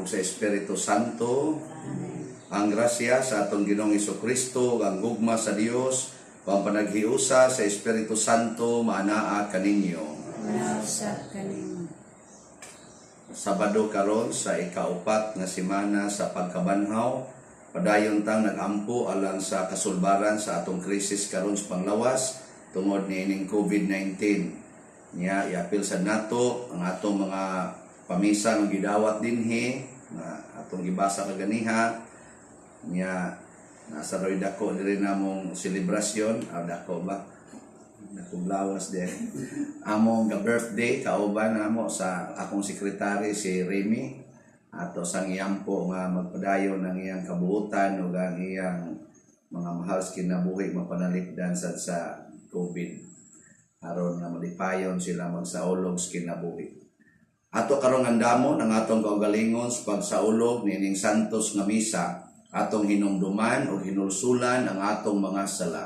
Anak ug sa Espiritu Santo. Ang grasya sa atong Ginoong Kristo, ang gugma sa Dios, ang panaghiusa sa Espiritu Santo maanaa kaninyo. Mausab kanimo. Sabado karon sa ikaupat nga semana sa pagkabanhaw, padayon tang nagampo alang sa kasulbaran sa atong krisis karon sa panglawas tungod niining COVID-19. Nya iapil sad nato ang atong mga pamisa nga gidawat dinhi nga atong gibasa kaganiha. Nya nasa roy dako diri namong selebrasyon, ah, dako ba? Dakong lawas din. Among ga birthday kauban namo sa akong sekretary si Remy, ato sang iyampo nga magpadayon ang iyang kabuutan ug ang iyang mga mahal sa kinabuhi mapanalipdan sad sa COVID aron nga malipayon sila magsaulog sa kinabuhi. Ato karong andamon ang atong kaugalingon sa pagsaulog niining santos nga misa, atong hinumduman ug hinulsulan ang atong mga sala.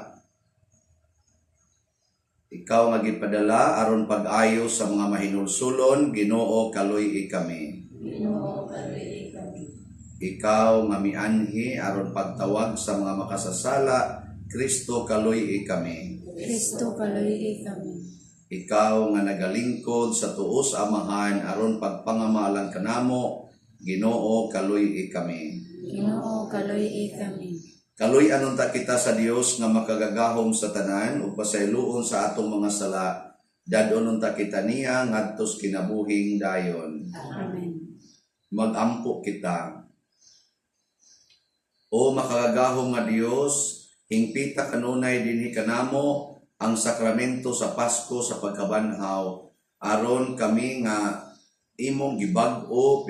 Ikaw nga gipadala aron pag-ayo sa mga mahinulsulon, Ginoo, kaluy-i kami. Ginoo, kaluy-i kami. Ikaw nga mianhi aron pagtawag sa mga makasasala, Kristo, kaluy-i kami. Kristo, kaluy-i kami. Ikaw nga nagalingkod sa tuo sa Amahan aron pagpangamalan kanamo, Ginoo, kaluy-i kami. Ginoo, kaluy-i kami. Kaluy-an unta kita sa Dios nga makagagahom sa tanan ug pasayloon sa atong mga sala. Dad-on unta kita niya ngadto sa kinabuhing dayon. Amen. Magampo kita. O makagagahom nga Dios, hingpita kanunay dinhi kanamo ang sakramento sa Pasko sa pagkabanhaw aron kami nga imong gibag-o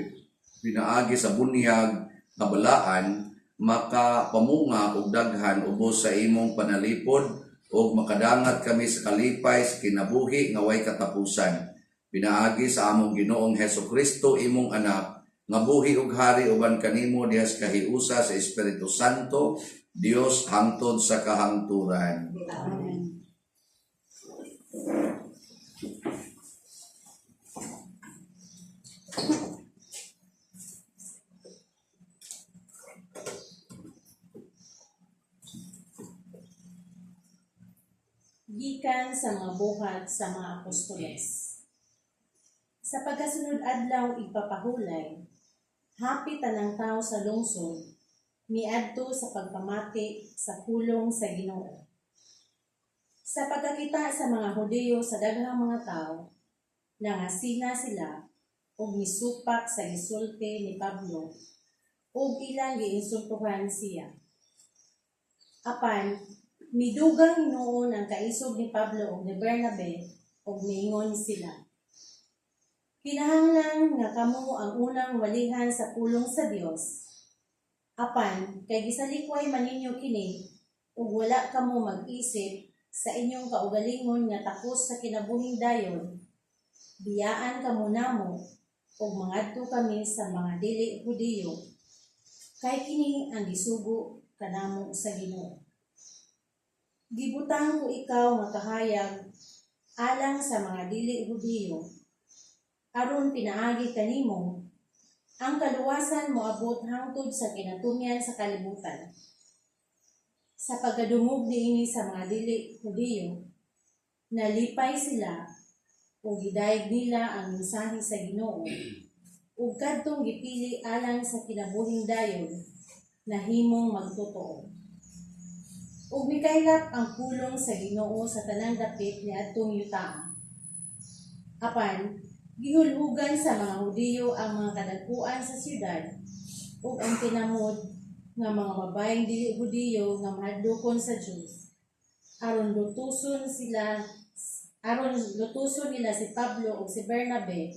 pinaagi sa bunyag nga balaan makapamunga og daghan ubos sa imong panalipod ug makadangat kami sa kalipay sa kinabuhi nga way katapusan pinaagi sa among Ginoong Hesus Kristo, imong anak, nga buhi ug hari uban kanimo diha sa kahiusa sa Espiritu Santo, Dios, hangtod sa kahangturan. Amen. Gikan sa mga Buhat sa mga Apostoles. Sa pagkasunod adlaw igpapahulay, hapit tanang tao sa lungsod miadto sa pagpamati sa pulong sa Ginoo. Sa pagkakita sa mga Hudiyo sa daghang mga tao, nangasina sila ug misupak sa gisulti ni Pablo ug ilang giinsultuhan siya. Apan midugang hinuon ang kaisog ni Pablo ug ni Bernabe ug miingon sila: "Kinahanglan nga kamo ang unang walihan sa pulong sa Dios. Apan kay gisalikway man ninyo kini ug wala kamo mag-isip sa inyong kaugalingon nga takos sa kinabuhing dayon, biyaan kamo namo ug mangadto kami sa mga dili Hudiyo, kay kini ang gisugo kanamo sa Ginoo: 'Gibutang ko ikaw nga kahayag alang sa mga dili Hudiyo, aron pinaagi kanimo ang kaluwasan moabot hangtod sa kinatumyan sa kalibutan.'" Sa pagkadungog niini sa mga dili Hudiyo, nalipay sila ug gidayeg nila ang mensahe sa Ginoo, ug kadtong gipili alang sa kinabuhing dayon nahimong magtotoo. Ug mikaylap ang pulong sa Ginoo sa tanang dapit niadtong yutaa. Apan gihulhugan sa mga Hudiyo ang mga kadag-uan sa syudad ug ang tinamod nga mga babaeng dili Hudiyo nga mahadlokon sa Dios aron lutuson nila si Pablo ug si Bernabe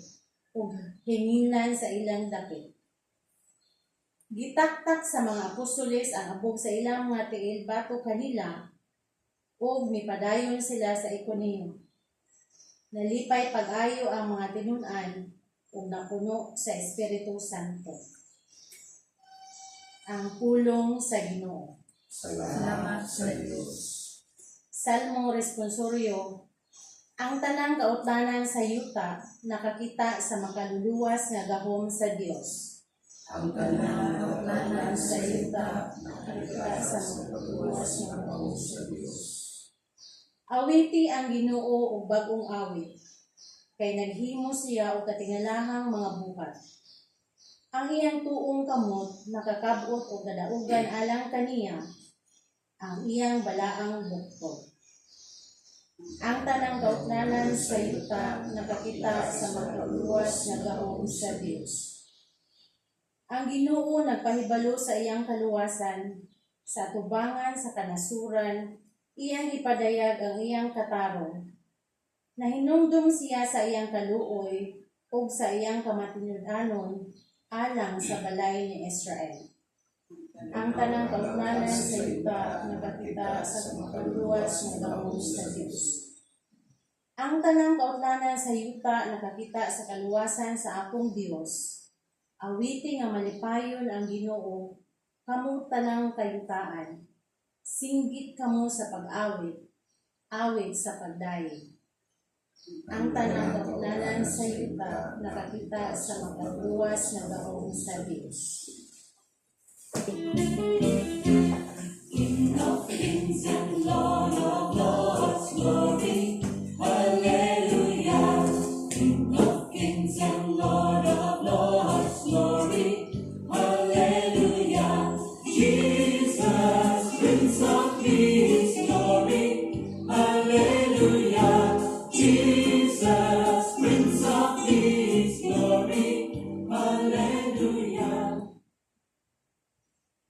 ug hinginan sa ilang dapit. Gitaktak sa mga apostoles ang abog sa ilang mga tiil batok kanila ug mipadayon sila sa Iconio. Nalipay pag-ayo ang mga tinun-an ug napuno sa Espiritu Santo. Ang pulong sa Ginoo. Salamat sa Dios. Salmo Responsorio. Ang tanang kautlanan sa yuta nakakita sa makaluluwas nga gahom sa Dios. Ang Tanang kautlanan sa yuta nakakita sa makakaluwas nga gahom sa Dios. Awiti ang Ginoo og bag-ong awit, kay naghimo siya og katingalahang mga buhat. Ang iyang tuong kamot nakakab-ot og kadaugan alang kaniya, ang iyang balaang buktot. Ang tanang kautlanan sa yuta nakakita sa makakaluwas nga gahom sa Dios. Ang Ginoo nagpahibalo sa iyang kaluwasan sa atubangan sa kanasuran, iyang ipadayag ang iyang katarong. Nahinumdum siya sa iyang kaluoy ug sa iyang kamatinud-anon alang sa balay ni Israel. Ang tanang kautlanan sa yuta nakakita sa makaluwas nga gahom sa Dios. Ang tanang kautlanan sa yuta nakakita sa kaluwasan sa akong Dios. Awiti nga malipayon ang Ginoo, kamong tanang kayutaan. Singgit kamo sa pag-awit, awit sa pagdayeg. Ang tanang kautlanan sa yuta nakakita sa makaluwas nga gahom sa Dios.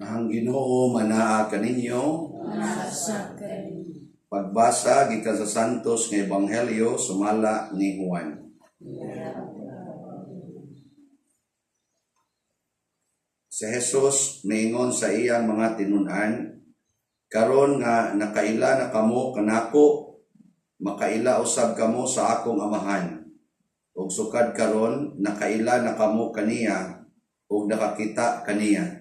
Ang Ginoo manaa kaninyo. Sa kaninyo. Pagbasa gikan sa Santos nga Ebanghelyo sumala ni Juan. Si Jesus miingon sa iyang mga tinun-an, "Karon nga nakaila na kamo kanako, makaila usab kamo sa akong Amahan. Ug sukad karon nakaila na kamo kaniya ug nakakita kaniya."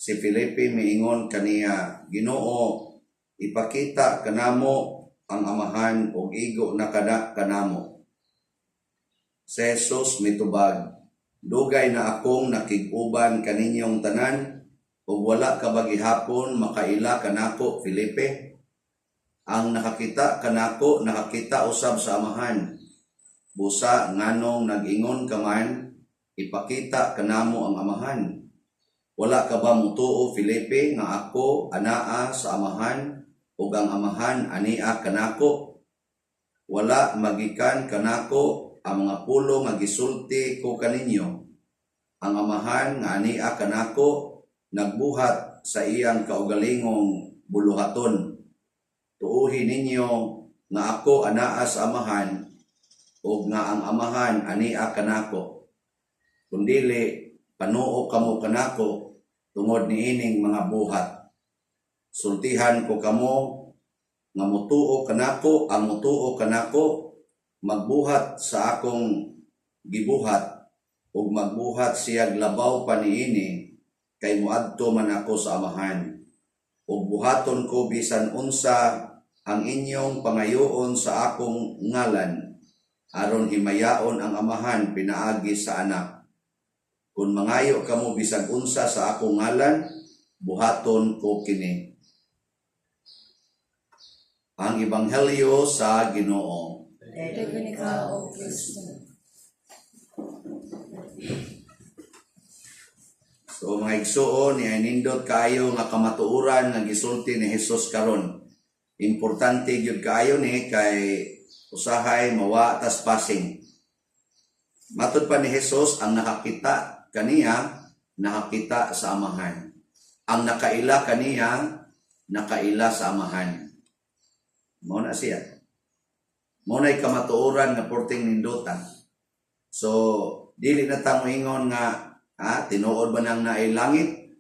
Si Felipe miingon kaniya, "Ginoo, ipakita kanamo ang Amahan ug igo na kana kanamo." Si Jesus mitubag, "Dugay na akong nakig-uban kaninyong tanan ug wala ka ba gihapon makaila kanako, Felipe? Ang nakakita kanako nakakita usab sa Amahan. Busa nganong nag-ingon ka man, 'Ipakita kanamo ang Amahan'? Wala ka ba motuo, Felipe, nga ako anaa sa Amahan ug ang Amahan ania kanako? Wala magikan kanako ang mga pulong nga gisulti ko kaninyo. Ang Amahan nga ania kanako nagbuhat sa iyang kaugalingong buluhaton. Tuohi ninyo nga ako anaa sa Amahan ug nga ang Amahan ania kanako. Kun dili, panuo kamo kanako tungod niining mga buhat. Sultihan ko kamo nga mutuo kanako, ang mutuo kanako magbuhat sa akong gibuhat ug magbuhat siyag labaw pa niini, kay moadto man ako sa Amahan. Ug buhaton ko bisan unsa ang inyong pangayoon sa akong ngalan, aron himayaon ang Amahan pinaagi sa Anak. Kung mangayo kamo bisag unsa sa akong ngalan, buhaton ko kini." Ang Ebanghelyo sa Ginoo. Daghang ikaw, O Kristo. So mga igsuon, ni nindot kaayo nga kamatuoran nga gisulti ni Jesus karon. Importante gyud kaayo ni kay usahay mawa tas passing. Matud pa ni Jesus, ang nakakita kaniya nakakita sa Amahan. Ang nakaila kaniya nakaila sa Amahan. Mao na siya. Mao na'y kamatuoran nga porting nindota. So dili na ta moingon nga tinuod ba nang naay langit?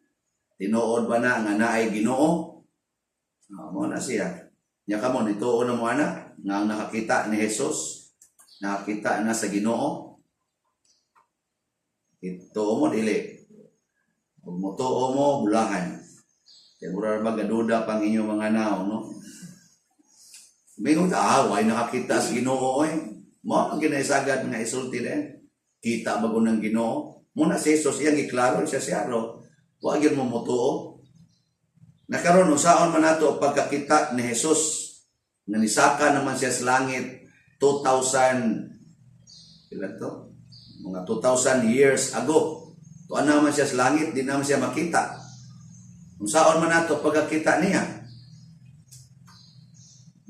Tinuod ba na nga naay Ginoo? Mao na siya. Nya kamo, nituo na mo ana nga ang nakakita ni Jesus nakakita na sa Ginoo? Ituo mo, dili? Ug motuo mo, bulahan. Kay mura ba gaduda pang inyong mga naong, no? Mingon ka, "Way nakakita sa Ginoo oy." Mao ang ginaisagad nga isulti din. Kita ba ko ng Ginoo? Muna si Jesus iyang giklaro siya siyaro, wa gyud mo motuo. Nakaron unsaon man nato pagkakita ni Jesus nga nisaka naman siya sa langit 2000, ilan to? Mga 2000 years ago. Tuan naman siya sa langit, di naman siya makita. Unsaon man nato pagkakita niya?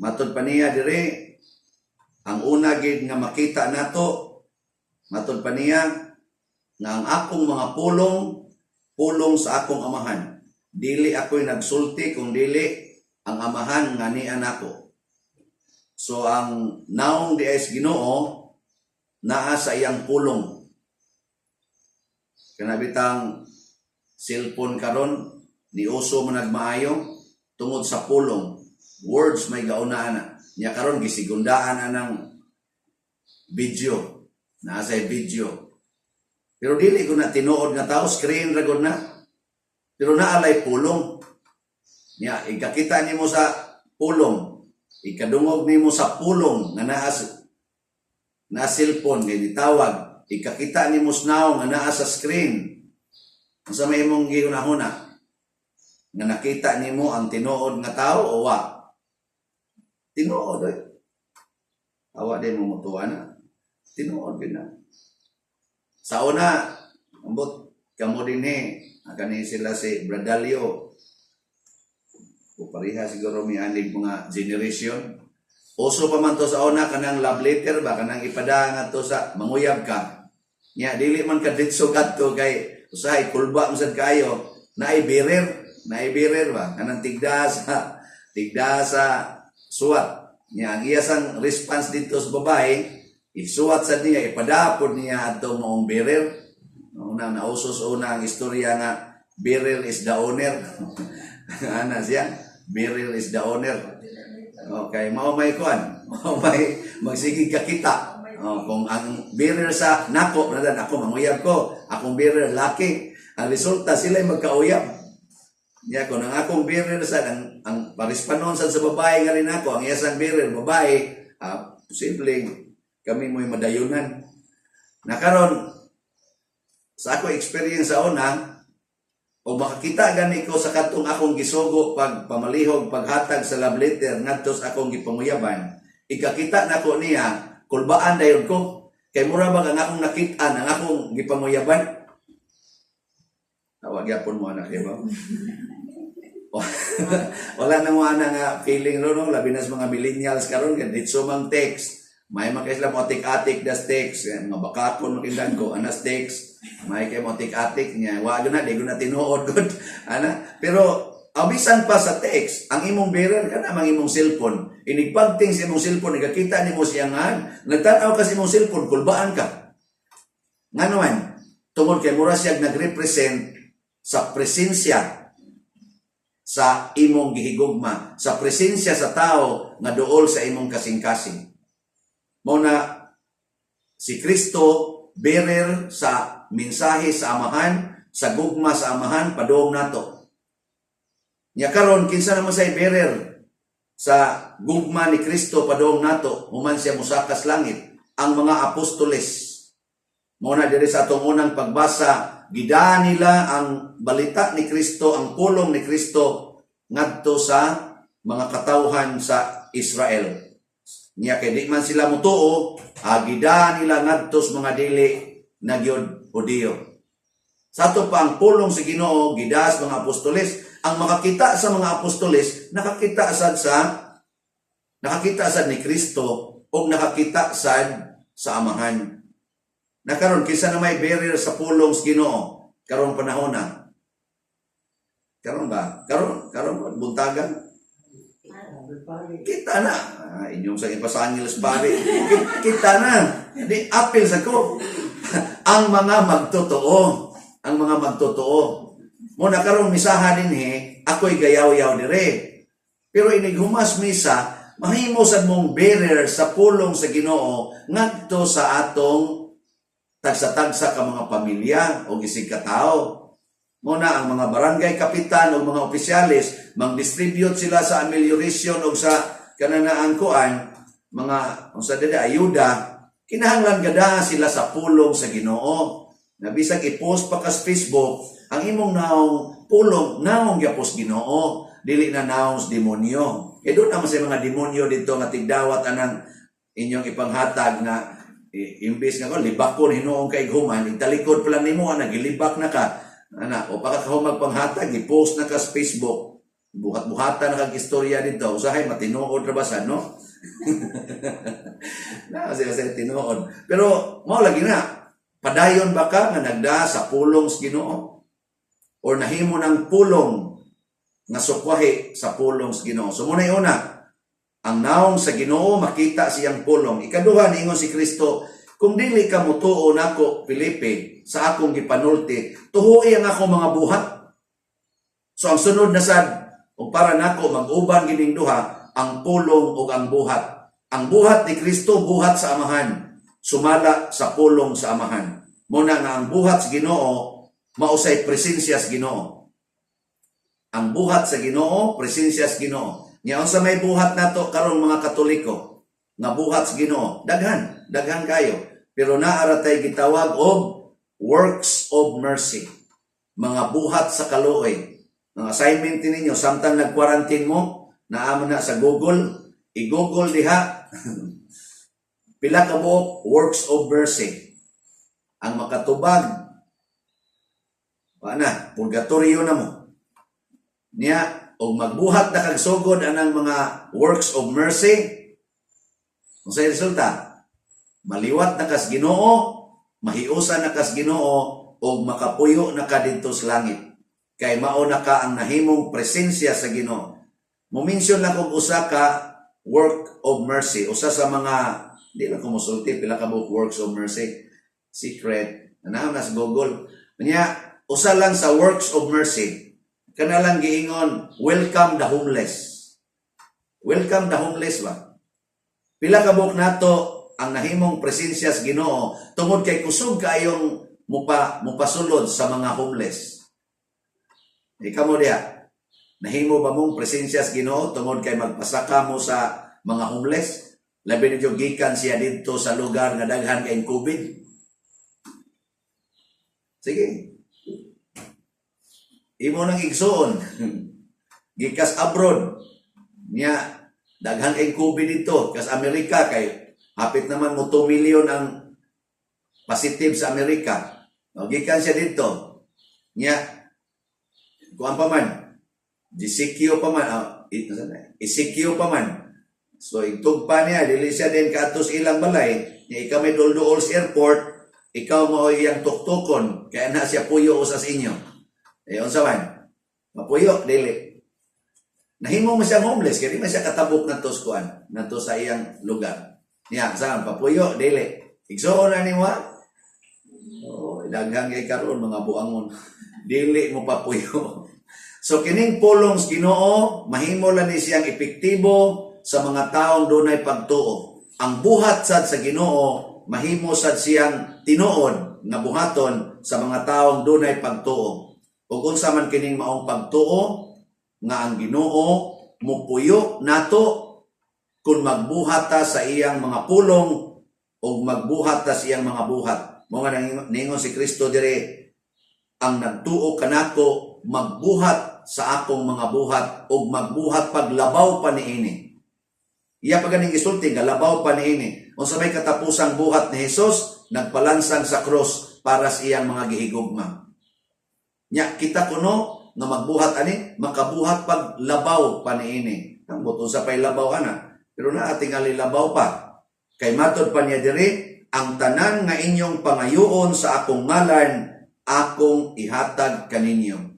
Matod pa niya dire, ang una gid nga makita nato, matod pa niya, nga ang akong mga pulong, pulong sa akong Amahan. Dili ako'y nagsulti kung dili ang Amahan nga niya nako. So ang naong di sa Ginoo naa sa iyang pulong. Kana bitang cellphone karon niuso man nagmaayo tungod sa pulong. Words may gauna ana. Nya karon gisigundaan anang video. Naa say video. Pero dili ko na tinuod nga tao, screen ra gud na. Pero naalay pulong. Nya ikakita nimo sa pulong, ikadungog nimo sa pulong nga naa na cellphone kay gitawag, ikakita nimo sa naong nga naa sa screen. Unsa may imong gihunahuna? Nga nakita nimo ang tinuod nga tao o wa? Tinuod oy. Awa din mo mutuwa na. Tinuod gid na. Sa una, ambot kamo dinhi, kani sila si Bradalio. O pareha siguro mi anig mga generation. Uso pa man to sa una, kanang love letter ba, kanang ipada nga to sa manguyab ka. Nya dili man ka ditso kadto kay usahay kulba man sad kayo, naay bearer ba kanang tigda sa suwat. Nya ang iya sang response dito sa babae, isuwat sad niya, ipadapod niya adto maong bearer. Una nauso sa una ang istorya nga "Bearer is the owner." Ana siya, "Bearer is the owner." Okay, mao may kuan, mao may magsige ka kita. Oh, kung ang bearer sa nako, nadan ako manguyab ko, akong bearer laki. Ang resulta, sila magkauyab. Nya kung ang akong bearer sa ang parispanon sa babae nga rin ako, ang iyang bearer babae, posibleng kami mo'y madayunan. Nakaron sa ako experience sa una, o makakita gani ko sa katong akong gisugo pag pamalihog paghatag sa love letter ngadto sa akong gipanguyaban, ikakita nako niya, kulbaan dayon ko. Kay mura ba ang akong nakit-an ang akong gipanguyaban? Tawag gyapon mo anak, di ba? Wala na mo ana nga feeling ro, no, labi na sa mga millennials karon kay ditso mang text. May mga sila mo atik-atik das text, eh, mga bakakon makindan ko anas text. May kay mo atik-atik niya. Wa na di ko na tinuod gud. Ana, pero abisan pa sa text, ang imong bearer kana mang imong cellphone. Inigpagting sa imong cellphone, nagakita nimo siya nga, nagtan-aw ka sa imong cellphone, kulbaan ka. Ngano man, tungod kay mura siya nagrepresent sa presensya sa imong gihigugma, sa presensya sa tao nga duol sa imong kasing-kasing. Mao na si Kristo, bearer sa mensahe sa Amahan, sa gugma sa Amahan padung nato. Nya karon, kinsa naman say bearer sa gugma ni Kristo padung nato human siya mosakas langit? Ang mga apostoles. Mao na diri sa atong unang pagbasa, gida nila ang balita ni Kristo, ang pulong ni Kristo ngadto sa mga katawhan sa Israel. Nya kay di man sila mutuo, agida nila ngadto sa mga dili na gyud Hudiyo. Sa ato pa ang pulong sa Ginoo gidas mga apostoles. Ang makakita sa mga apostoles, nakakita sad ni Kristo o nakakita sad sa Amahan. Nakaron, kinsa na may bearer sa pulong sa Ginoo karon panahon na? Karon ba? Karon karon buntagan? Kita na. Ah, inyong sa ipasangil sa pare. Kita na. Di apil sa ko. Ang mga magtotoo. Ang mga magtotoo. Mo na karon misaha dinhi, ako'y gayaw-yaw dire. Pero inig humas misa, mahimo sad mong bearer sa pulong sa Ginoo ngadto sa atong tagsa-tagsa ka mga pamilya o gisig ka tao. Mo na ang mga barangay kapitan o mga opisyales, mang-distribute sila sa amelioration o sa kananaan kuan, mga unsa dili ayuda, kinahanglan gada sila sa pulong sa Ginoo. Na bisag i-post pa ka sa Facebook, ang imong naong pulong, naong gyapon sa Ginoo, dili na naong sa demonyo. Kay doon naman sa mga demonyo dito nga tigdawat anang inyong ipanghatag nga imbes nga ko libakon hinuon kay human, italikod pa lang nimo ana, gilibak na ka ana o pa ka kahumag panghatag, i-post na ka sa Facebook, buhat-buhatan na kag istorya dito. Usahay matinuod ra ba sad, no? Na kasi kasi tinuod, pero mao lagi na padayon ba ka nga nagda sa pulong sa Ginoo or nahimo ng pulong nga sukwahi sa pulong sa Ginoo? So muna una, ang naong sa Ginoo makita siyang pulong. Ikaduha, niingon si Kristo, "Kung dili ka mutuo nako, Felipe, sa akong gipanulti, tuoi ang akong mga buhat." So ang sunod na sad, ug para nako mag-uban gining duha, ang pulong ug ang buhat. Ang buhat ni Kristo, buhat sa Amahan, sumala sa pulong sa Amahan. Muna nga ang buhat sa Ginoo mausay presensya sa Ginoo. Ang buhat sa Ginoo, presensya sa Ginoo. Nya unsa may buhat nato karon, mga Katoliko? Nga buhat sa Ginoo, daghan, daghan kayo. Pero naa ra tay gitawag og works of mercy. Mga buhat sa kaluoy. Ang assignment ninyo samtang nag-quarantine mo, naa mo na sa Google, i-Google diha pila ka buok works of mercy. Ang makatubag, wa na, purgatorio na mo. Niya, og magbuhat na kag sugod anang mga works of mercy, unsay resulta? Maliwat na kas Ginoo, mahiusa na kas Ginoo, ug makapuyo na ka didto sa langit. Kay mao na ka ang nahimong presensya sa Ginoo. Mo-mention lang kog usa ka work of mercy, usa sa mga, di lang ko mosulti pila ka buok works of mercy. Secret. Naa na sa Google. Nya, usa lang sa works of mercy, kana lang giingon, "Welcome the homeless." Welcome the homeless ba? Pila ka buok nato ang nahimong presensya sa Ginoo tungod kay kusog kaayong mupasulod sa mga homeless? Ikaw mo diha, nahimo ba mong presensya sa Ginoo tungod kay magpasaka mo sa mga homeless? Labi na gikan siya didto sa lugar nga daghan kay COVID. Sige. Imo nang igsuon. Gikas abroad. Nya daghan kay COVID dito kas Amerika, kay hapit naman mo 2 million ang positive sa Amerika. No, gikan siya dito. Nya kuan pa man, GCQ pa man, ECQ pa man. So igtug pa niya, dili siya din kaadto sa ilang balay, nya ikaw may dulduol sa airport, ikaw mo iyang tuktukon, kaya na siya puyo usa sa inyo. Eh, unsa man? Mapuyo, dili. Nahimo mo siyang homeless, kaya di man siya katabok ngadto sa kuan, ngadto sa iyang lugar. Niya, saan? Papuyo, dili. Igsuon na nimo, ha? Oh, daghang kay karon mga buangon. Dili mo papuyo. So kining pulong sa Ginoo, mahimo lang ni siyang epektibo sa mga taong dunay pagtuo. Ang buhat sad sa Ginoo, mahimo sad siyang tinuod nga buhaton sa mga taong dunay pagtuo. Ug unsa man kining maong pagtuo nga ang Ginoo mupuyo nato kung magbuhat ta sa iyang mga pulong o magbuhat ta sa iyang mga buhat. Mao nga ningon si Kristo dire, "Ang nagtuo kanako magbuhat sa akong mga buhat ug magbuhat paglabaw pa niini." Iya pa ganing gisulti nga labaw pa niini. Unsa may katapusang buhat ni Hesus? Nagpalansang sa krus para sa iyang mga gihigugma. Nya kita kuno nga magbuhat ani, makabuhat pag labaw pa niini. Ambot unsa pay labaw ana. Pero naa tingali labaw pa. Kay matod pa niya diri, "Ang tanan nga inyong pangayoon sa akong ngalan, akong ihatag kaninyo."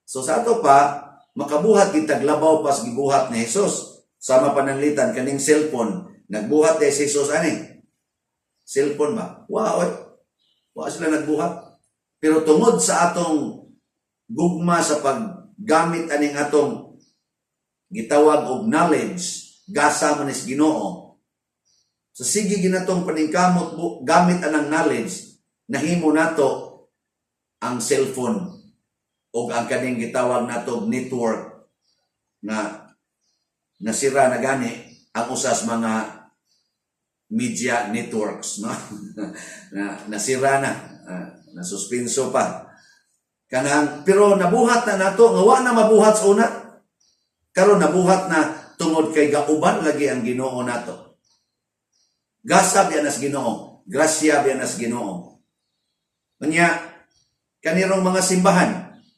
So sa ato pa, makabuhat kitag labaw pa sa gibuhat ni Jesus. Sama pananglitan kaning cellphone, nagbuhat di si Jesus ani? Cellphone ba? Wa oy. Wa sila nagbuhat. Pero tungod sa atong gugma sa paggamit aning atong gitawag og knowledge, gasa man is Ginoo. Sa sige ginatong paningkamot gamit anang knowledge, nahimo nato ang cellphone o ang kaning gitawag nato og network nga nasira na gani ang usas mga media networks, no, na nasira na. Nasuspenso pa. Kanang, pero nabuhat na nato, nga wa na mabuhat sa una. Karon nabuhat na tungod kay gauban lagi ang Ginoo nato. Gasa biya nas Ginoo, grasya biya nas Ginoo. Unya kanirong mga simbahan,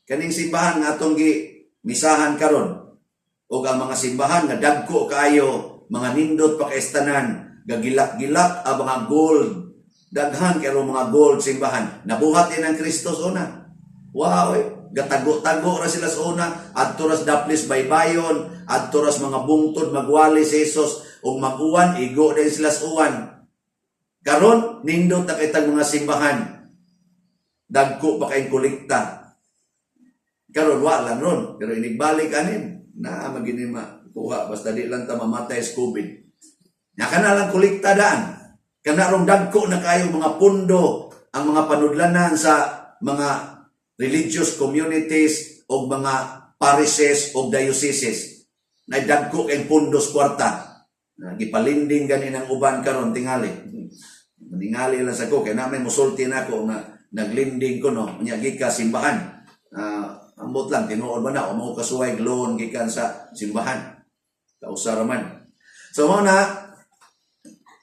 kaning simbahan nga atong gi misahan karon ug ang mga simbahan nga dagko kaayo, mga nindot pa kaestanan, gagilak-gilak ang mga gold, daghan kay mga gold simbahan. Nabuhat din ang Kristo sa una. Wow, eh. Gatago-tago ra sila sa una, adto ra sa daplis baybayon, adto ra sa mga bungtod magwali si Jesus ug mag-uwan, igo din sila sa uwan. Karon nindot na kitang mga simbahan. Dagko pa kayong kolekta. Karon wa lang ron, pero inigbalik anin na magini makuha basta di lang ta mamatay sa COVID. Nya kana lang kolekta daan. Kana rong dagko na kayo mga pundo ang mga panudlanan sa mga religious communities o mga parishes o dioceses. Na dagko kay pundos kwarta. Na gipalinding gani ng uban karon tingali. Maningali lang sa ko kay na may musulti nako nga naglinding ko, no, nya gika simbahan. Ambot lang, tinuod ba na o mo kasuway loan gikan sa simbahan. Kausa ra man. So mao na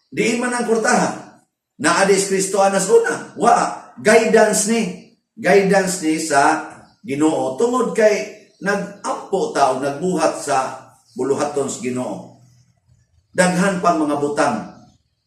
diin man ang kwartaha. Naa di Kristo anas una. Wa guidance ni guidance ni sa Ginoo tungod kay nag-ampo ta o nagbuhat sa buluhaton sa Ginoo. Daghan pang mga butang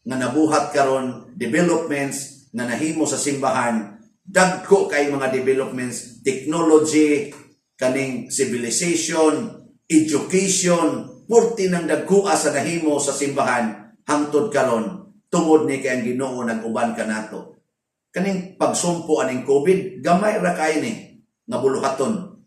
nga nabuhat karon, developments nga nahimo sa simbahan, dagko kay mga developments, technology, kaning civilization, education, purti ng dagkoa sa nahimo sa simbahan hangtod karon tungod ni kay ang Ginoo nag-uban kanato. Kaning pagsumpo aning COVID, gamay ra kay ni nga buluhaton.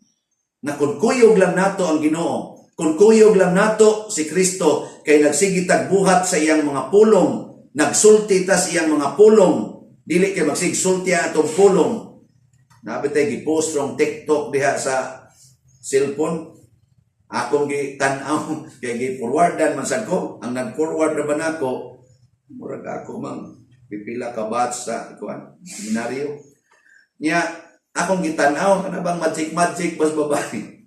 Na kung kuyog lang nato ang Ginoo, kung kuyog lang nato si Kristo kay nagsige tag buhat sa iyang mga pulong, nagsulti ta sa iyang mga pulong, dili kay magsigsulti ang atong pulong. Nabi tay gipost rong TikTok diha sa cellphone. Akong gi-tan-aw kay gi-forwardan man sad ko. Ang nag-forward ra ba nako, murag ako mang pipila ka batch sa kuan seminaryo. Nya akong gitan-aw, kana bang magic magic bas babae.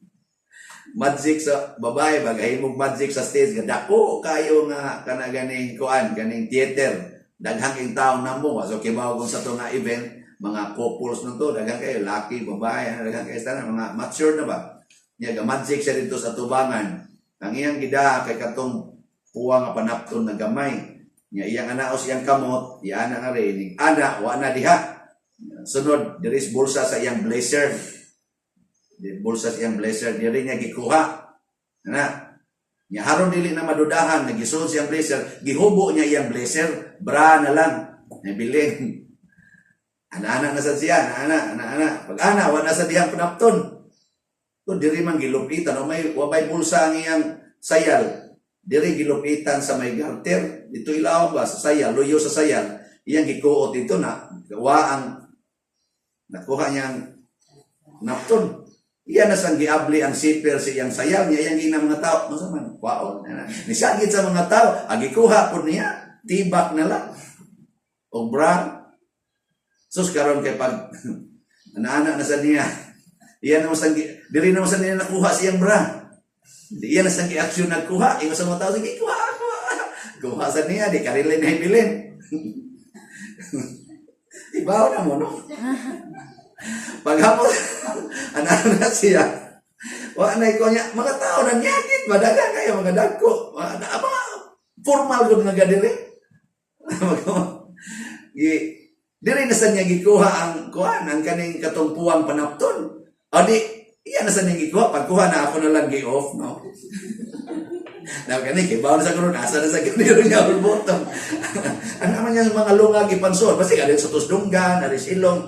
Magic sa babae ba gahimog magic sa stage, dako kayo nga kana ganing kuan, ganing theater. Daghang king tawo namo, so kibaw kung sa to nga event mga couples nito, daghan kayo laki, babae, daghan kayo tanan, mga mature na ba. Nya ga magic siya dito sa tubangan. Ang iyang gidaa kay katong puwa nga panapton na gamay. Nya iyang anaos iyang kamot, iya ana nga rin. Ana, wa na diha. Sunod, diri sa bulsa sa iyang blazer. Di bulsa sa iyang blazer, diri niya gikuha. Ana. Nya haron dili na madudahan nga gisuod siyang blazer, gihubo niya iyang blazer, bra na lang. Nabilin. Ana-ana na sad siya, ana-ana, ana-ana. Pag ana, wa na sa dihang panapton. To diri man gilupitan o may wa may bulsa ang iyang sayal. Diri gilupitan sa may garter, dito ilaw ba sa sayal, luyo sa sayal. Iyang gikuot dito na wa ang nakuha niyang napton. Iya na sang giabli ang zipper sa iyang sayal niya, iyang gina mga tao. Masa man, kwaon. Nisagit sa mga tao, agi kuha po niya, tibak na lang. O bra. Sus karon kay pag ana-ana na sa niya. Iya na sang diri na sa niya nakuha siyang bra. Di iya na sang gi-action nagkuha, ingon sa mga tao, "Sige, kuha, kuha." Kuha sa niya, di karilin na hibilin. Ibaw na mo, no? Paghapon, ana na siya. Wa na ko niya, mga tao na nyakit, madaga kayo, mga dagko. Mga formal gud nga gadiri. Gi, diri na sa niya gikuha ang kuan, ang kaning katong puwang panapton. O di, iya na sa niya gikuha, pagkuha na ako na lang gi-off, no? Na kani kay bawon sa kuno asa na sa ganiro niya bottom. Ano naman niya mga lunga gipansol basta ka sa tusdunggan, aris ilong.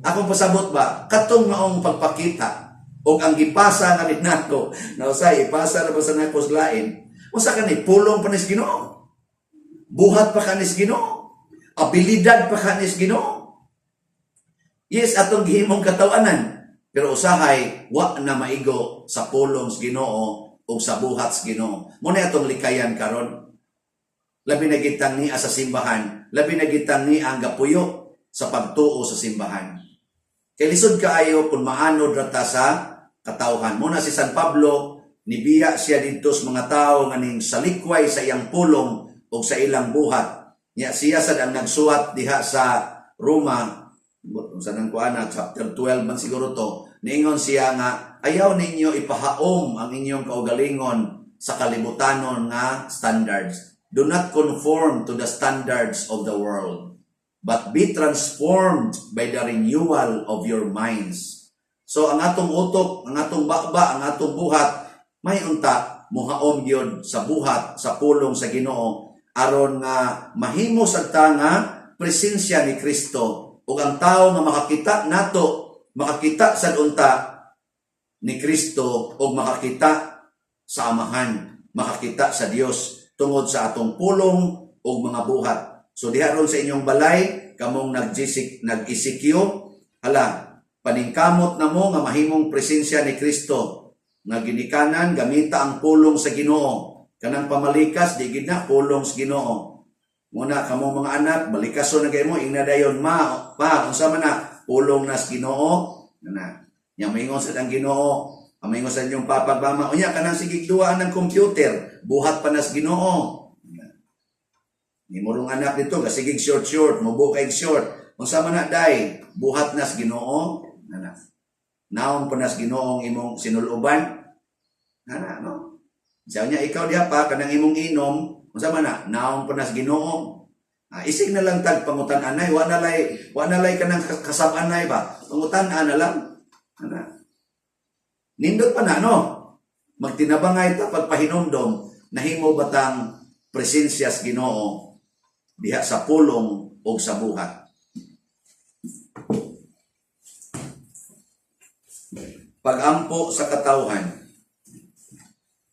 Akong pasabot ba katong maong pagpakita og ang gipasa nga nako na usay ipasa ra ba sa nako sa lain, usa kani pulong pa nis Ginoo, buhat pa kanis Ginoo, abilidad pa kanis Ginoo. Yes, atong gihimong katawanan, pero usahay wa na maigo sa pulong sa Ginoo ug sa buhat sa Ginoo. Mo na atong likayan karon. Labi na gitang niya sa simbahan, labi na gitang niya ang gapuyo. sa pagtuo sa simbahan. Kay lisod kaayo kung maanod ra ta sa katawhan. Muna si San Pablo, nibiya siya didto sa mga tawo nga ning salikway sa iyang pulong o sa ilang buhat. Nya siya sad ang nagsuwat diha sa Roma, sa nang kuana, chapter 12 man siguro to, niingon siya nga ayaw ninyo ipahaom ang inyong kaugalingon sa kalibutanon nga standards. Do not conform to the standards of the world, but be transformed by the renewal of your minds. So ang atong utok, ang atong baba, ang atong buhat, may unta muhaom gyud sa buhat sa pulong sa Ginoo aron nga mahimo sad ta nga presensya ni Kristo ug ang tawo nga makakita nato, makakita sad unta ni Kristo ug makakita sa Amahan, makakita sa Dios tungod sa atong pulong ug mga buhat. So diha ron sa inyong balay, kamong nag-GC, nag-ECQ, hala, paningkamot na mo nga mahimong presensya ni Kristo nga ginikanan gamita ang pulong sa Ginoo. Kanang pamalikas di gid na pulong sa Ginoo. Muna kamong mga anak, balikason na kay mo, ingna dayon, "Ma, pa, unsa man na?" "Pulong na sa Ginoo." Na. Nya moingon sa ang Ginoo, ang moingon sa inyong papa ug mama, "Unya kanang sige duwa ng computer, buhat pa na sa Ginoo." Nimurong anak dito, gasigig short short, mubo kay short. "Unsa man na, day?" "Buhat na sa Ginoo." Nana. Naong pa na sa Ginoo ang imong sinuluban. Nana, no? Siya niya, ikaw diha pa, kanang imong inom, unsa man na? "Naong pa na sa Ginoo." Ah, isig na lang tag pangutan anay, wa na lay kanang kasab-anay ba? Pangutan na lang. Ana. Nindot pa na, no? Magtinabangay ta pagpahinumdom, nahimo batang presensya sa Ginoo diha sa pulong o sa buhat. Pagampo sa katawhan.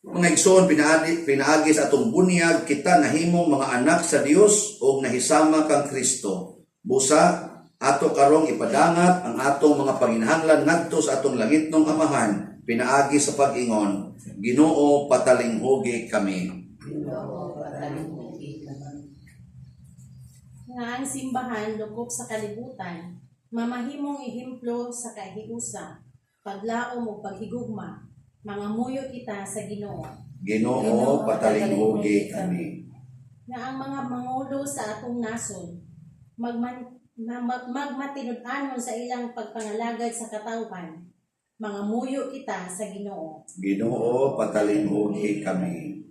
Mga igsoon, pinaagi sa atong bunyag, kita nahimong mga anak sa Dios o nahisama kang Kristo. Busa, ato karong ipadangat ang atong mga panginahanglan ngadto sa atong langitnong Amahan, pinaagi sa pag-ingon, "Ginoo, patalinghugi kami." Ginoo, patalinghugi kami. Nga ang simbahan lukop sa kalibutan, mamahimong ehemplo sa kahiusa, paglaom ug paghigugma, mangamuyo kita sa Ginoo. Ginoo, patalinghugi kami. Nga ang mga mangulo sa atong nasod magmatinud-anon sa ilang pagpangalagad sa katawhan, mangamuyo kita sa Ginoo. Ginoo, patalinghugi kami.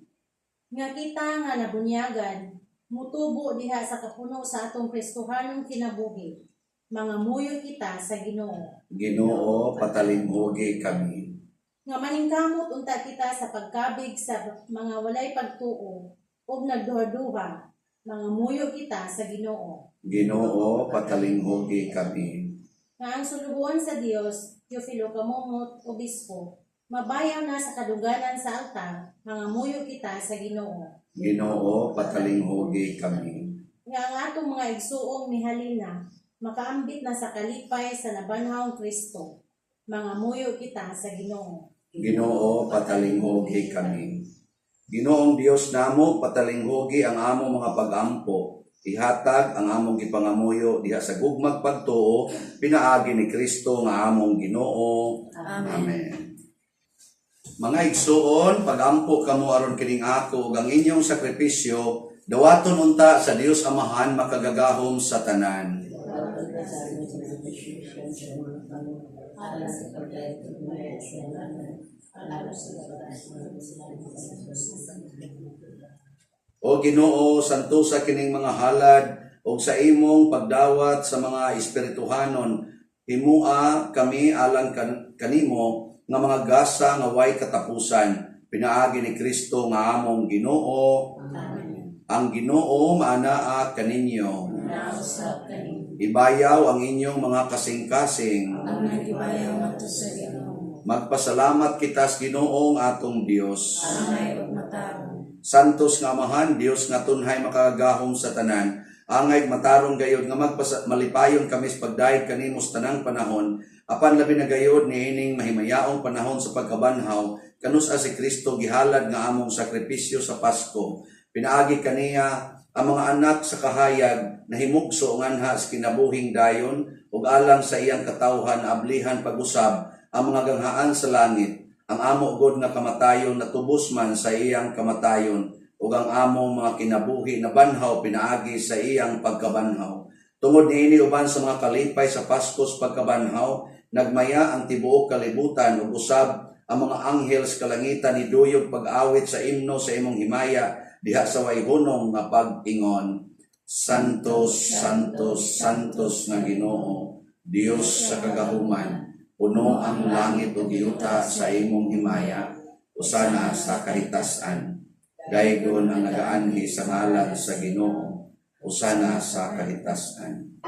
Nga kita nga nabunyagan mutubo diha sa kapuno sa atong Kristohanong kinabuhi, mangamuyo kita sa Ginoo. Ginoo, patalinghugi kami. Nga maningkamot unta kita sa pagkabig sa mga walay pagtuo ug nagduha-duha, mangamuyo kita sa Ginoo. Ginoo, patalinghugi kami. Nga ang sulugoon sa Dios, Teofilo Camomot, Obispo, mabayaw na sa kaduganan sa altar, mangamuyo kita sa Ginoo. Ginoo, patalinghugi kami. Nga ang atong mga igsuong mihalina, makaambit na sa kalipay sa nabanhawng Kristo, mangamuyo kita sa Ginoo. Ginoo, patalinghugi kami. Ginoong Dios namo, patalinghugi ang among mga pagampo. Ihatag ang among gipangamuyo diha sa gugmag pagtuo pinaagi ni Kristo nga among Ginoo. Amen. Amen. Mga igsuon, pagampo kamo aron kining ako ug ang inyong sakripisyo dawaton unta sa Dios Amahan makagagahom sa tanan. Alang sa pagdayeg sa ngalan, alang sa pagdayeg. O Ginoo, santusa kining mga halad ug sa imong pagdawat sa mga espirituhanon, himua kami alang kanimo nga mga gasa nga way katapusan pinaagi ni Kristo nga among Ginoo. Amen. Ang Ginoo maanaa kaninyo. Nausap kanimo. Ibayaw ang inyong mga kasing-kasing. Ang nagibayaw ngadto sa Ginoo. Magpasalamat kita sa Ginoong atong Dios. Angay ug matarong. Santos nga Amahan, Dios nga tunhay makagagahom sa tanan, angay matarong gayod nga malipayon kami sa pagdayeg kanimo sa tanang panahon, apan labi na gayod niining mahimayaong panahon sa pagkabanhaw, kanus-a si Kristo gihalad nga among sakripisyo sa Pasko. Pinaagi kaniya Ang mga anak sa kahayag nahimugso nganha sa kinabuhing dayon ug alang sa iyang katawhan ablihan pag-usab ang mga ganghaan sa langit. Ang amo gud nga kamatayon natubos man sa iyang kamatayon ug ang among mga kinabuhi nabanhaw pinaagi sa iyang pagkabanhaw. Tungod niini, uban sa mga kalipay sa Paskos pagkabanhaw, nagmaya ang tibuok kalibutan ug usab ang mga anghel sa kalangitan niduyog pag-awit sa imno sa imong himaya diha sa way hunong nga pag-ingon. Santos, Santos, Santos nga Ginoo, Dios sa kagahuman, puno ang langit ug yuta sa imong himaya. Hosana sa kahitasan. Daygon ang nagaanhi sa ngalan sa Ginoo. Hosana sa kahitasan.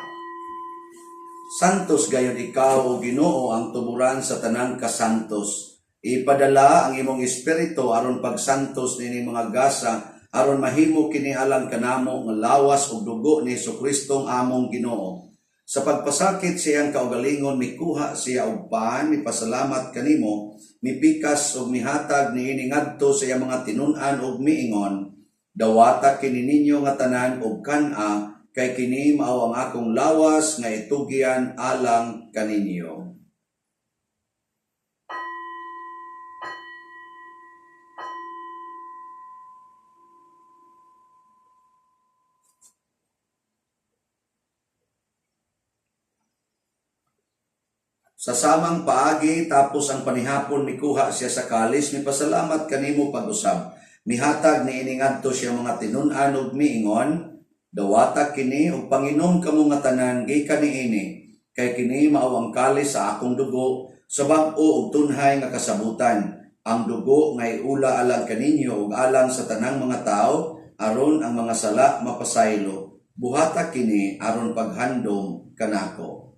Santos gayon ikaw, o Ginoo, ang tuburan sa tanang kasantos. Ipadala ang imong espiritu aron pagsantos nining mga gasa, aron mahimo kini alang kanamo nga lawas ug dugo ni Hesus-Kristong among Ginoo. Sa pagpasakit sa iyang kaugalingon, mikuha siya og pan, mipasalamat kanimo, mipikas ug mihatag niini ngadto sa iyang mga tinun-an ug miingon, "Dawata kini ninyo nga tanan ug kan-a, kay kini mao ang akong lawas nga itugyan alang kaninyo." Sa samang paagi, tapos ang panihapon, mikuha siya sa kalis, mipasalamat kanimo pag-usab. Mihatag niini ngadto sa iyang mga tinun-an ug miingon, "Dawata kini ug panginom kamo nga tanan gikan niini, kay kini mao ang kalis sa akong dugo sa bag-o ug tunhay nga kasabutan, ang dugo nga iula alang kaninyo ug alang sa tanang mga tawo aron ang mga sala mapasaylo. Buhata kini aron paghandom kanako."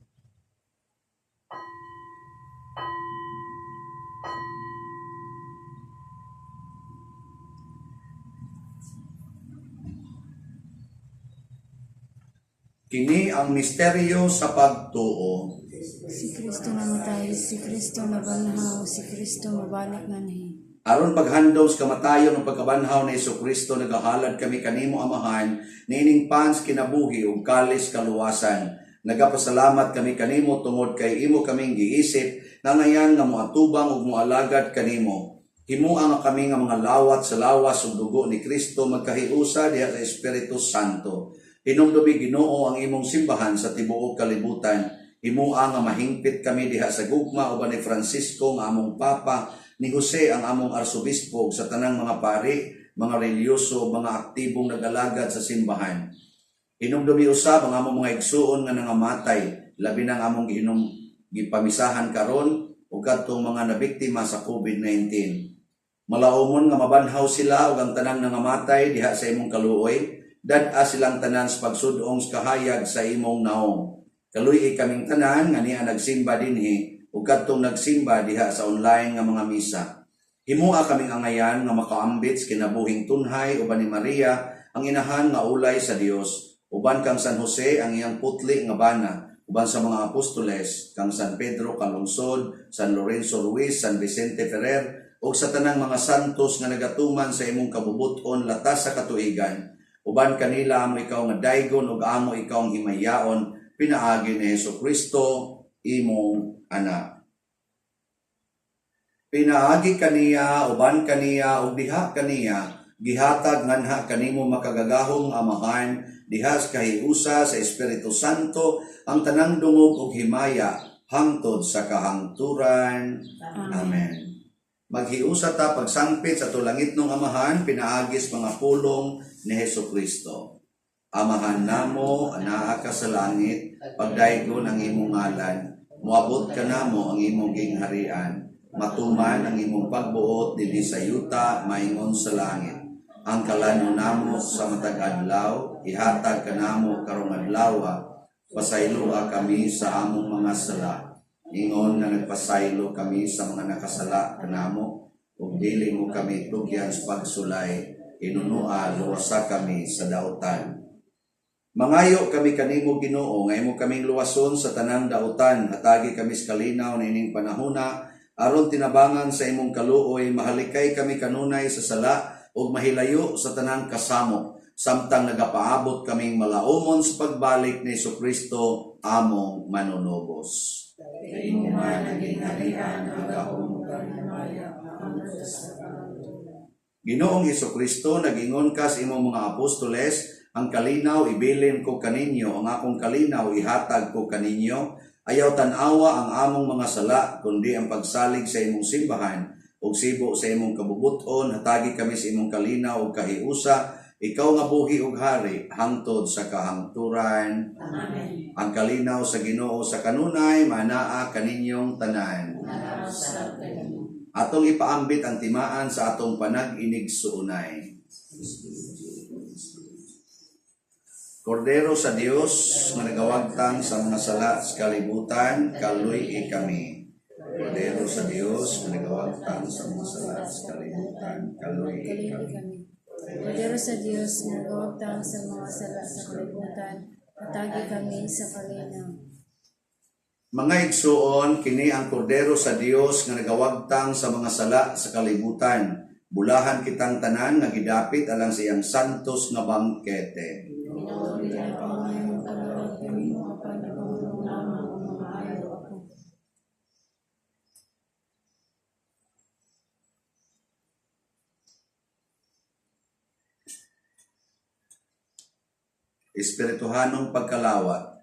Kini ang misteryo sa pagtuo. Si Kristo namatay, si Kristo nabanhaw, si Kristo mobalik nganhi. Aron paghandom sa kamatayon ug pagkabanhaw ni Kristo, nagahalad kami kanimo, Amahan, niining pan sa kinabuhi ug kalis kaluwasan. Nagapasalamat kami kanimo tungod kay imo kaming giisip nga ngayan nga moatubang ug moalagad kanimo. Himoa nga kami nga mga lawat sa lawas ug dugo ni Kristo magkahiusa diha sa Espiritu Santo. Hinumdumi, Ginoo, ang imong simbahan sa tibuok kalibutan. Himoa nga mahingpit kami diha sa gugma uban ni Francisco nga among Papa, ni Jose ang among arsobispo, ug sa tanang mga pari, mga relihiyoso, mga aktibong nag-alagad sa simbahan. Hinumdumi usab ang among mga igsuon nga nangamatay, labi nang among gihinom gipamisahan karon ug kadtong mga nabiktima sa COVID-19. Malaumon nga mabanhaw sila ug ang tanang nangamatay diha sa imong kaluoy, dad-a silang tanan sa pagsud-ong sa kahayag sa imong naong. Kaluy-i kaming tanan nga niya nagsimba dinhi ug kadtong nagsimba diha sa online nga mga misa. Himoa kaming angayan nga makaambit sa kinabuhing tunhay uban ni Maria ang inahan nga ulay sa Dios, uban kang San Jose ang iyang putli nga bana, uban sa mga apostoles, kang San Pedro Calungsod, San Lorenzo Ruiz, San Vicente Ferrer, ug sa tanang mga santos nga nagatuman sa imong kabubut-on latas sa katuigan. Uban kanila amo ikaw nga daygon ug amo ikaw ang himayaon pinaagi ni Hesus Kristo, imong anak. Pinaagi kaniya, uban kaniya, ug diha kaniya, gihatag nganha kanimo, makagagahong Amahan, diha sa kahiusa sa Espiritu Santo, ang tanang dungog ug himaya hangtod sa kahangturan. Amen. Maghiusa ta pagsangpit sa atong langitnong Amahan pinaagi sa mga pulong ni Hesus Kristo. Amahan namo, anaa ka sa langit, pagdaygon ang imong ngalan, moabot kanamo ang imong gingharian, matuman ang imong pagbuot dinhi sa yuta maingon sa langit. Ang kalanon namo sa matag adlaw, ihatag kanamo karong adlaw. Pasayloa kami sa among mga sala, ingon nga nagpasaylo kami sa mga nakasala kanamo, ug dili mo kami tugyan sa pagsulay, hinunua luwasa kami sa dautan. Mangayo kami kanimo, Ginoo, nga imo kaming luwason sa tanang dautan. Hatagi kami sa kalinaw niining panahona aron tinabangan sa imong kaluoy mahalikay kami kanunay sa sala ug mahilayo sa tanang kasamo. Samtang nagapaabot kaming malaumon sa pagbalik ni Kristo among manunubos. Kay imo man ang gingharian, ang gahom ug ang himaya hangtod sa kahangturan. Ginoong Kristo, nagingon ka sa imong mga apostoles, "Ang kalinaw ibilin ko kaninyo, ang akong kalinaw ihatag ko kaninyo. Ayaw tan-awa ang among mga sala, kundi ang pagsalig sa imong simbahan ug sibo sa imong kabubuton, hatagi kami sa imong kalinaw ug kahiusa, ikaw nga buhi ug hari hangtod sa kahangturan." Amen. Ang kalinaw sa Ginoo sa kanunay manaa kaninyong tanan. Sa kanimo. Atong ipaambit ang timaan sa atong panag-inigsuonay. Kordero sa Dios nga nagawagtang sa mga sala sa kalibutan, kaluy-i kami. Kordero sa Dios nga nagawagtang sa mga sala sa kalibutan, kaluy-i Kaluy-i kami. kami. Kordero sa Dios nga nagawagtang sa mga sala sa kalibutan, hatagi kami sa kalinaw. Mga igsuon, kini ang kordero sa Dios nga nagawagtang sa mga sala sa kalibutan. Bulahan kitang tanan nga gidapit alang sa iyang santos nga bangkete. Ginoo, dili ako angay makadawat kanimo apan ipamulong lamang ug mamaayo ako. Espirituhanong pagkalawat.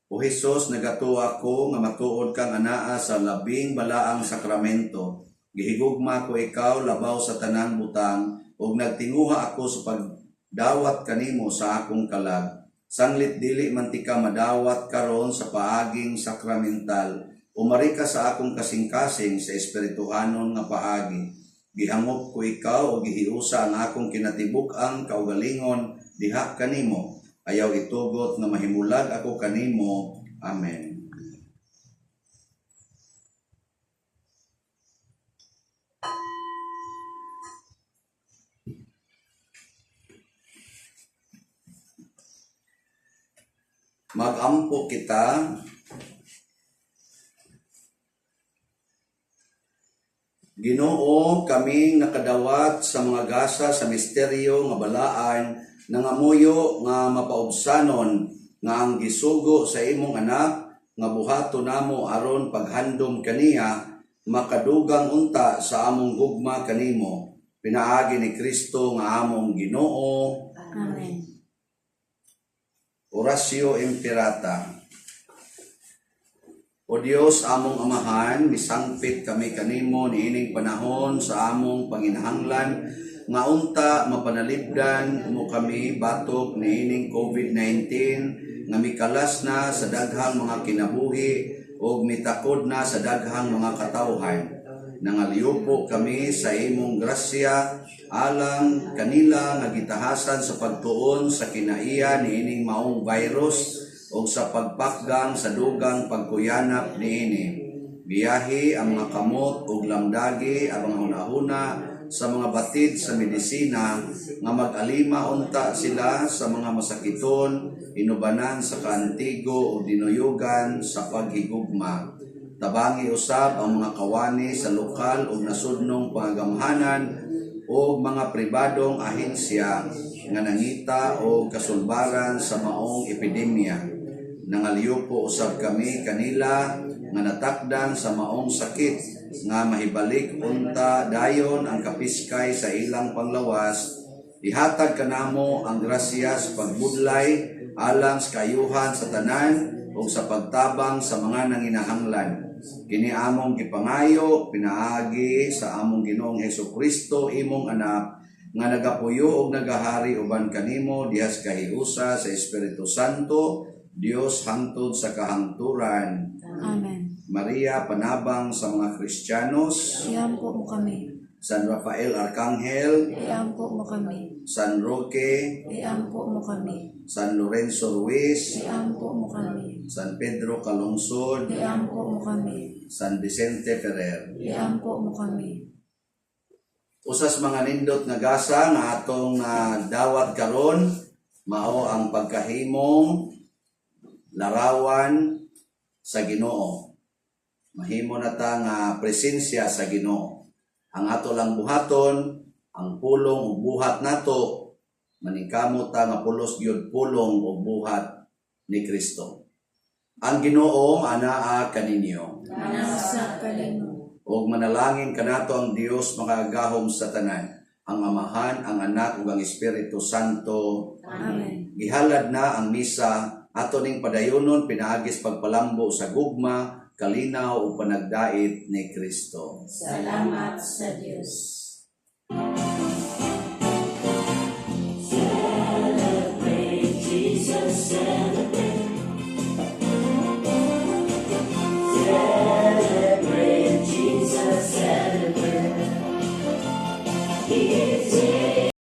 O Hesus, nagatuo ako nga matuod kang anaa sa labing balaang sakramento. Gihigugma ko ikaw labaw sa tanang butang ug nagtinguha ako sa pagdawat kanimo sa akong kalag. Sanglit dili man tika madawat karon sa paaging sakramental, umari ka sa akong kasing-kasing sa espirituhanon nga paagi. Gihangop ko ikaw o gihiusa ang akong kinatibuk-ang kaugalingon diha kanimo. Ayaw itugot nga mahimulag ako kanimo. Amen. Magampo kita. Ginoo, kaming nakadawat sa mga gasa sa misteryo nga balaan, nangamuyo nga mapaubsanon nga ang gisugo sa imong anak nga buhaton namo aron paghandom kaniya makadugang unta sa among gugma kanimo, pinaagi ni Kristo nga among Ginoo. Amen. Oratio Imperata. O Dios, among Amahan, misangpit kami kanimo niining panahon sa among panginahanglan nga unta mapanalipdan mo kami batok niining COVID-19 nga mikalas na sa daghang mga kinabuhi ug mitakod na sa daghang mga katawhan. Nangaliupo kami sa imong grasya alang kanila nga gitahasan sa pagtuon sa kinaiya niining maong virus o sa pagpakgang sa dugang pagkuyanap niini. Biyahi ang mga kamot ug lamdagi ang mga hunahuna sa mga batid sa medisina nga mag-alima unta sila sa mga masakiton, inubanan sa kaantigo o dinuyugan sa paghigugma. Tabangi usab ang mga kawani sa lokal ug nasudnong pangagamhanan o mga pribadong ahensya nga nangita og kasulbaran sa maong epidemya. Nangaliupo usab kami kanila nga natakdan sa maong sakit nga mahibalik unta dayon ang kapiskay sa ilang panglawas. Ihatag kanamo ang grasya sa pagbudlay alang sa kaayuhan sa tanan ug sa pagtabang sa mga nanginahanglan. Kini among gipangayo pinaagi sa among Ginoong Hesukristo, imong anak, nga nagapuyo og nagahari uban kanimo dihas kahiusa sa Espiritu Santo, Dios, hangtod sa kahangturan. Amen. Maria, panabang sa mga Kristiyanos. Iampo mo kami. San Rafael Arcangel, Iampo mo kami. San Roque, Iampo mo kami. San Lorenzo Ruiz, Iampo mo kami. San Pedro Calungsod, Iampo mo kami. San Vicente Ferrer. Iampo mo kami. Usas mga nindot nga gasa nga atong dawat karon mao ang pagkahimong larawan sa Ginoo. Mahimo na ta nga presensya sa Ginoo. Ang ato lang buhaton, ang pulong ug buhat nato Maningkamot ta nga pulos gyud pulong ug buhat ni Kristo. Ang Ginoo anaa kaninyo. Usab kanimo. Ug manalangin kanato ang Dios makagagahom sa tanan, ang Amahan, ang Anak ug ang Espiritu Santo. Amen. Gihalad na ang misa, ato ning padayonon pinaagi sa pagpalambo sa gugma, kalinaw ug panagdait ni Kristo. Salamat sa Dios. Celebrate Jesus, celebrate. He is